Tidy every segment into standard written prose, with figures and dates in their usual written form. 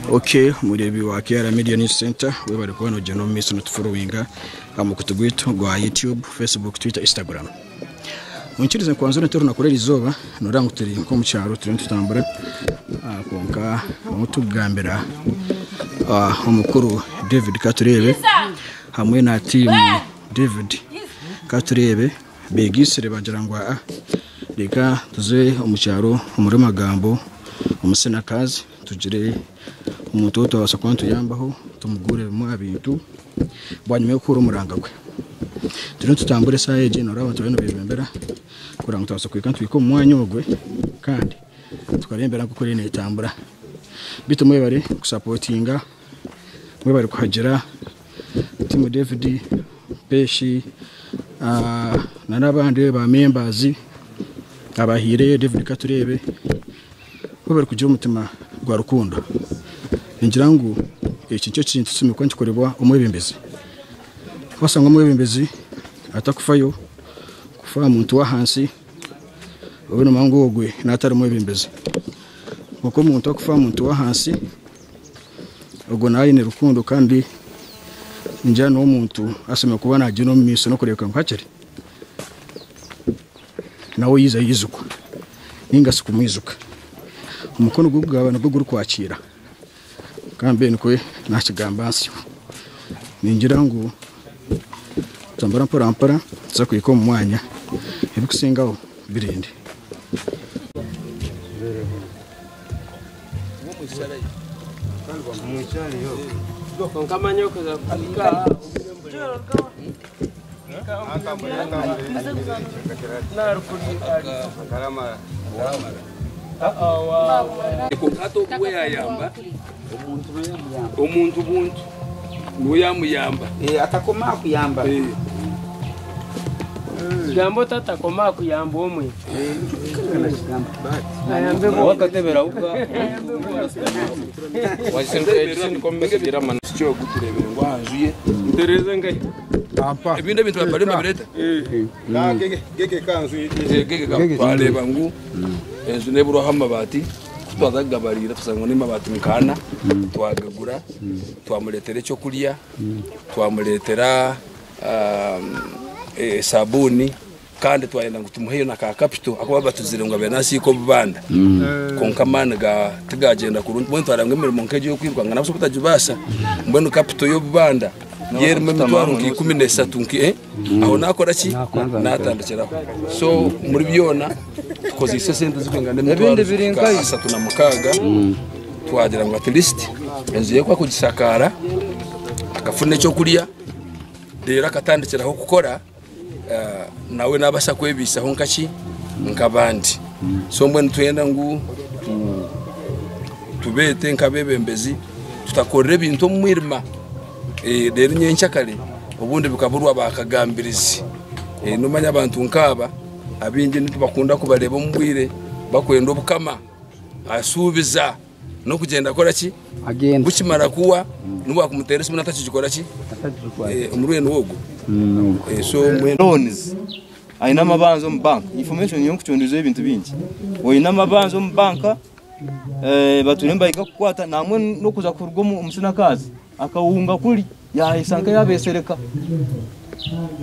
Ok mureebi wa KR Media News Center webare kuba nogyenda omu maisho notuforowinga aha mukutu gwaitu gwa YouTube, Facebook, Twitter, Instagram. Oinkirize nkwanzure nti orunaku rw'erizooba noreeba ngu turi nk'omu kyaro turiyo nitutambura kwonka ahu turikugambira omukuru David Katureebe hamwe na tiimu David Katureebe begaitsire bagira ngu aa reka tuze omu kyaro omuri Magambo omu Senakazi tugire omuntu ou twabaasa kuba nituyambaho tumugurire bimwe aha bintu bwanyima y'okuhurira omuranga gwe. Turiyo nitutambura eshaaha egi noreeba abantu bariyo nibebembera kureba ngu twabaasa kuhika nituhika omu mwanya ogwe kandi tukareeba embeera nk'oku eriyo netambura. Beitu mwebare kusapotinga, mwebare kuhagira tiimu David, Peshi n'abandi ba members abahiireyo David Katureebe. Ku barikugira omutima gwa rukundo, ningira ngu eki nikyo kintu ekishemereire kuba nikikorerwa omwebembezi. Washanga omwebembezi atakufayo kufa aha muntu w'ahansi, obe nomanya ngu ogwe naatari mwebembezi. Kwonka omuntu arikufa aha muntu w'ahansi, ogwo naaba aine rukundo kandi ningira niwe muntu ashemereire kuba naagyenda omu maisho n'okureebeka ngu hakiri nawe yaija yaijukwa ninga shi kumwijuka. Omukono gurikugaba nigwo gurikwakiira kandi mbwenu nikwo nakigamba nsyo. Ningira ngu tutambura mpora mpora tuza kuhika omu mwanya ebirikusingaho birinde. Kwonka hati ogu we yaayamba omuntu buntu niwe yaamuyamba. Atakoma aha kuyamba. Gamba oti atakoma aha kuyamba omwe. Ayambe boona. Ogu tureebire ngu aha nju ye. Ebindi ebintu bariyo nibabireeta? Twareeba ngu enju neburwaho amabaati, ku twaza kugabariira twashanga ngu n'amabaati nka ana, twagagura, twamureetera ekyokurya, twamureetera esabuuni kandi twayenda ngu tumuheyo na ka kapito ahakuba batuzire ngu abeire nasiika obubanda kwonka amaani tigagyenda kurungi mbwenu twareeba ngu emirimo nk'egyo ey'okwirukanga nabaasa obutagibaasa mbwenu kapito y'obubanda yo erimu emitwaro nka 13 nka aho nakora ki natandikiraho so omuri byona tukozeise esente zirikwingana emitwaro zirikuhika 36 twagira ngu at least enju ye ku arikugishakaara akafuna ekyokurya reero akatandikiraho kukora nawe nabaasa kwebaisaho nkaki nk'abandi so mbwenu nitwenda ngu tubeete nk'abebembezi tutakorera ebintu omu mwirima reero nyenkyakare obundi bikaburwa bakagambirizi nomanya abantu nkaaba abaingi nitubakunda kubareeba omu bwire bakwenda obukama asuubiza n'okugyenda akora ki bukimara kuwa n'obu wakumuteera esimu natakigikora ki omuri we ogwo so mbwenu. Loans aine amabanja omu bank information nyowe nkucondooza ebintu bingi oine amabanja omu bank batwire nibahiga kukukwata nangwa n'okuza kuruga omu sinakazi akahunga kuri yayesa nkayabesereka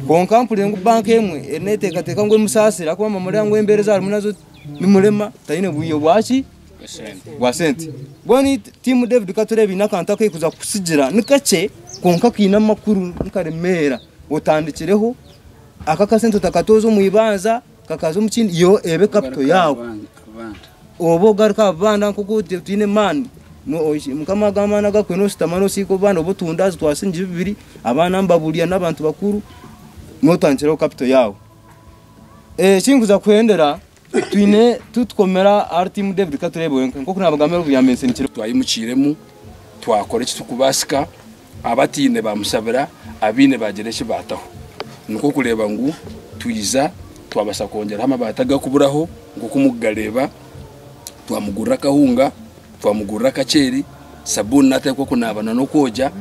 kwonka mpurire ngu bank emwe eriyo neteekateeka ngu emusaasire ahakuba bamureba ngu embeera ezi arimu nazo nimurema taine bwiyo bwaki bwa sente. Mbwenu tiimu David ka tureebe eine akantu aku erikuza kukutsigira ni kakye kwonka kaine amakuru nikaremeera. Otandikireho aka akasente otakatooza omu ibanja kakaza omu kindi yo ebe capital yaawe. Obe ogaruke aha bibanda nk'oku otaine maani Mukama ago amaani agu akuhaire noshutama nosiika obubanda oba otunda twasingire bibiri abaana nibaburya n'abantu bakuru notandikiraho capital yaawe. Ekinkuza kuhendera Twine tutukomera ahari tiimu David Katureebe wenka nk'oku naabagambira obu yamensindikire. Twayimukiiremu, twakora ekiturikubaasika, abataine baamushabira, abaine baagira eki baataho. Nikwo kureeba ngu twija twabaasa kwongyeraho amabaati agarikuburaho nk'oku murikugareeba, twamugurira akahunga, twamugurira akaceeri, sabuuni naateekwa kunaaba n'okwogya.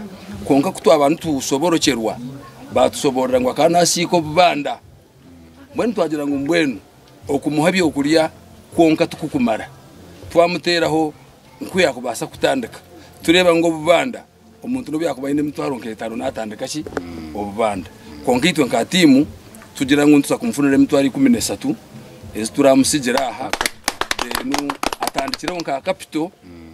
Kwonka ku twaba nitushoborokyerwa, baatushoboorora ngu akaba naasiika obubanda. Mbwenu twagira ngu mbwenu okumuha ebyokurya kwonka tikukumara, twamuteeraho nku yaakubaasa kutandika. Tureeba ngu obubanda omuntu n'obu yaakuba aine emitwaro nk'etaano naatandika ki obubanda. Kwonka itwe nka tiimu tugira ngu nituza kumufunira emitwaro 13 ezi turamusigira aha then atandikireho nka capital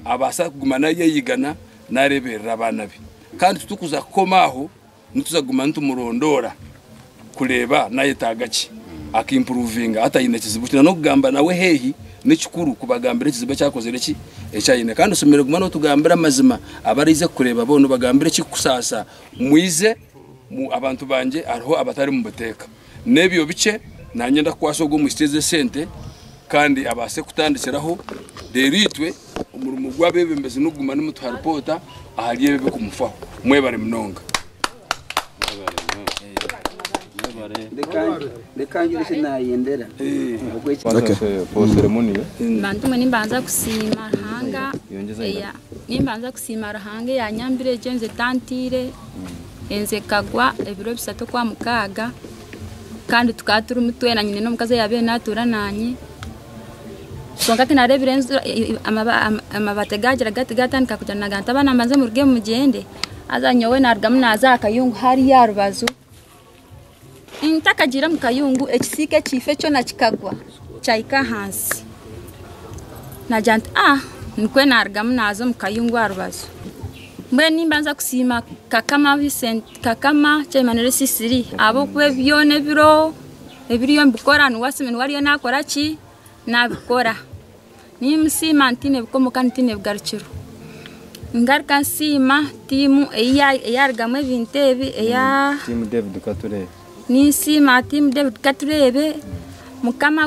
abaasa kuguma nayeyigana nareeberera abaana be. Kandi titukuza kukoma aho, nituza kuguma nitumurondoora kureeba nayetaaga ki akimpuruvinga hati aine ekizibu ki. N'okugamba nawe haihi nikikuru kubagambira ekizibu eki akozire ki eki aine. Kandi oshemereire kuguma notugambira amazima abaraize kukureeba boona obagambire ekikukusaasa mwize abantu bangye hariho abatari mu buteeka. N'ebyo bikye nanye ndakukwasa ogwo omwishiki ezi esente kandi abaase kutandikiraho reero itwe omurimo gw'abeebembezi n'okuguma nimutuha ripoota ahari ebyo ebikumufaho. Mwebare munonga. Reka ngire eki naayendera. Bantu mwe nimbanza kusiima Ruhanga eya nimbanza kusiima Ruhanga eyanyambire egyo enju etantiire, enju ekagwa ebiro 3 okwa 6 kandi tukaba turimu twena nyine n'omukazi oyabaire natuura nanye. Kwonka tinareebire enju amabaati gagira gati gatandika kugira nagira nti abaana mbanze murugemu mugyende, haza nyowe narugamu naaza aha kayungu hariya aha rubaju. Ntakagiire omu kayungu ekisiika ekiifo kyona kikagwa kyahika ahansi. Nagira nti nikwo narugamu naaza omu kayungu aha rubaju. Mbwenu nimbanza kusiima Kakama Vincent, Kakama chairman LC3 ahabw'okuba byona ebiro ebiriyo nibikora niwe ariyo nakora ki nabikora. Nimusiima ntiine bikomo kandi ntiine bugarukiro. Ngaruka nsiima tiimu eyarugamu ebintu ebi eya Tiimu David Katureebe. Ninsiima tiimu David Katureebe, Mukama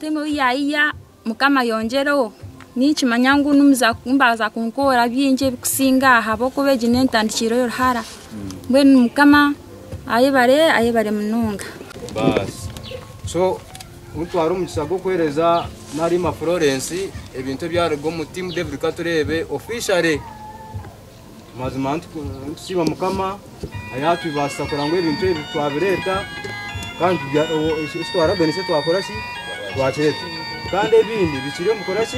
tiimu ei yayiya Mukama ayongyereho. Ninkimanya ngu nimubaasa kunkora bingi ebikusinga aha ahabw'okuba egi n'entandikiro y'oruhara. Mbwenu Mukama ayebare, ayebare munonga. Baasi. So ntwara omukisa gw'okuheereza Narima Florence ebintu ebyaruga omu tiimu David Katureebe officially. Mazima nitusiima Mukama ayatubaasisa kureba ngu ebintu ebi twabireeta kandi eki twaraganise twakora ki? Twakireeta. Kandi ebindi bikiri omu kukora ki?